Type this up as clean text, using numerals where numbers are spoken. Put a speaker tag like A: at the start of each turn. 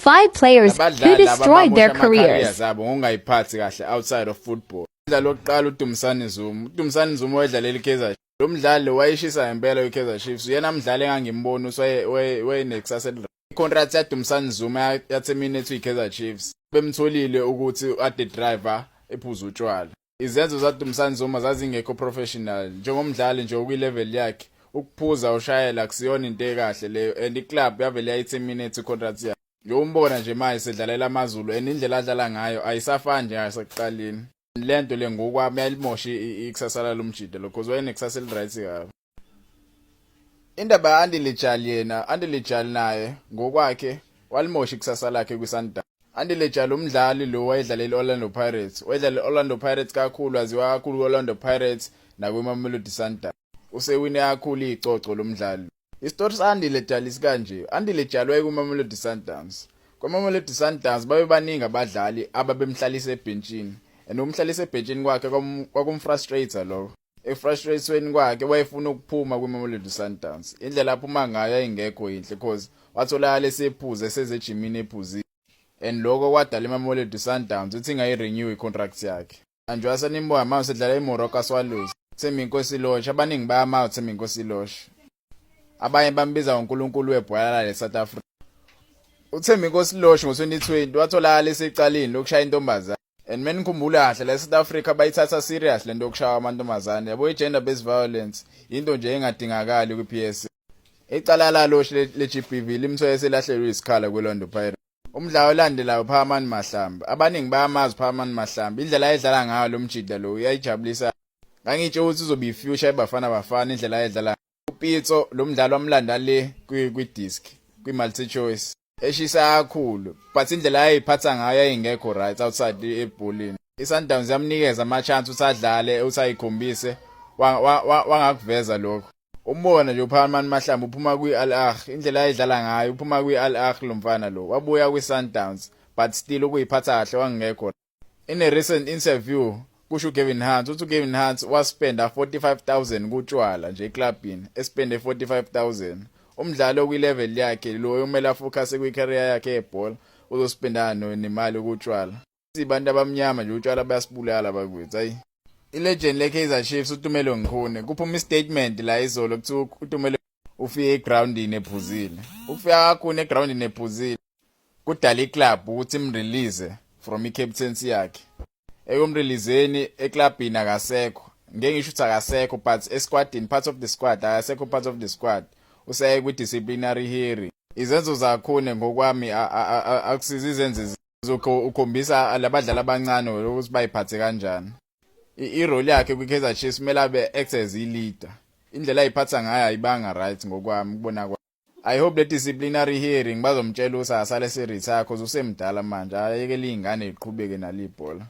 A: Five players who
B: Abadlali
A: destroyed their
B: abamosha ama-careers
A: careers.
B: abo ngokungayiphathi kahle outside of football. Umdlali wokuqala uDumisani Zuma. UDumisani Zuma wayedlalela iKaizer. Lo mdlali wayeshisa ngempela kwiKaizer Chiefs. Uyena mdlali engangimbona ukuthi wayenekusasa eli. I-contract yaDumisani Zuma yaterminate iKaizer Chiefs. Bemtholile ukuthi ade driver ephuza utshwala. Izenzo zaDumisani Zuma zazingekho professional njengomdlali nje okwi-level yakhe. Ukuphuza ushayela kusiyona into ekahle leyo, and iclub yavele yayiterminate i-contract yakhe. Ngiyombona nje manje sedlalela AmaZulu, and indlela adlala ngayo ayisafani njengasekuqaleni. Lento le ngokwami yalimosha ikusasa lalomjida lo, because wayenekusasa eli-right kabi. Indaba ya-Andile Jali yena, Andile Jali naye ngokwakhe walimosha ikusasa lakhe kwi-Sundowns. Andile Jali, umdlali lo wayedlalela i-Orlando Pirates, wayedlalela i-Orlando Pirates kakhulu, waziwa kakhulu ku-Orlando Pirates nakwi-Mamelodi Sundowns. Usewine kakhulu icoco lo mdlali. Isitori sa-Andile Jali sikanje: Andile Jali wayekuMamelodi Sundowns. KwaMamelodi Sundowns babe baningi abadlali ababemhlalisa ebhentshini, and ukumhlalisa ebhentshini kwakhe kwakumfrustrate lokho. Ekufrustrateweni kwakhe wayefuna ukuphuma kwiMamelodi Sundowns. Indlela aphuma ngayo yayingekho yinhle, 'cause watholakala esephuza, eseze ejimini ephuzile, and lokho kwadala iMamelodi Sundowns ukuthi ingayi-renew i-contract yakhe. Njengoba senimbona manje sedlala iMoroka Swallows. Thembinkosi Lorch, abaningi bayamazi Thembinkosi Lorch. Abanye bambiza ngoNkulunkulu webhola la eSouth Africa. UThembinkosi Lorch ngo2020 watholakala esecaleni lokushaya intombazane. And menikhumbula kahle, la eSouth Africa bayithatha serious lento yokushaya amantombazane. Yabo, i-gender based violence into nje engadingakali kwi-PSL. Icala la Lorch le GBV limthole selahlelwe isikhala kweOrlando Pirates. Umdlalo olandelayo, Phakamani Mahlambi. Abaningi bayamazi Phakamani Mahlambi. Indlela ayedlala ngayo lo mjida lo uyayijabulisa. Ngangitsho ukuthi uzobe i-future eBafana Bafana, indlela ayedlala. UPitso lo mdlalo wamlanda le kwi-Diski, kwi-MultiChoice. Eshisa kakhulu, but indlela ayiphatha ngayo yayingekho right outside ebholeni. ISundowns yamnikeza ama chance ukuthi adlale, uthi ayikhombise, wangakuveza lokho. Umbona nje uPhakamani Mahlambi uphuma kwi-Al Ahly, indlela ayidlala ngayo, uphuma kwi-Al Ahly lo mfana lo, wabuya kwi-Sundowns, but still ukuyiphatha kahle wangekho. In a recent interview kusho uGavin Hunt, uthi uGavin Hunt waspenda 45,000 kutshwala nje eclubini, espende 45,000. Umdlalo okwi-level yakhe lo kumele afocus kwi-career yakhe yebhola, uzospenda nemali kutshwala. Sibantu abamnyama nje, utshwala bayasibulala bakwethu, hayi. I-legend le-Kaizer Chiefs uTumelo Khune, kuphuma istatement la izolo, kuthiwa uTumelo ufike egroundini ephuzile. Ukufika kaKhune egroundini ephuzile kudala iclub ukuthi imrelease from i-captaincy yakhe. Ekumreleaseni eclubini akasekho, ngeke ngisho ukuthi akasekho, but esquadini, part of the squad, akasekho part of the squad, useye kwi-disciplinary hearing. Izenzo zaKhune ngokwami akusiza izenzo ukhombisa labadlali abancane ukuthi bayiphathe kanjani. I-role yakhe kwi-Kaizer Chiefs kumele abe act as i-leader. Indlela ayiphatha ngayo ayibanga right ngokwami kubona kwami. I hope le disciplinary hearing bazomtshela ukuthi asale se-retire, 'cause usemdala manje, ayekele izingane ziqhubeke nalibhola.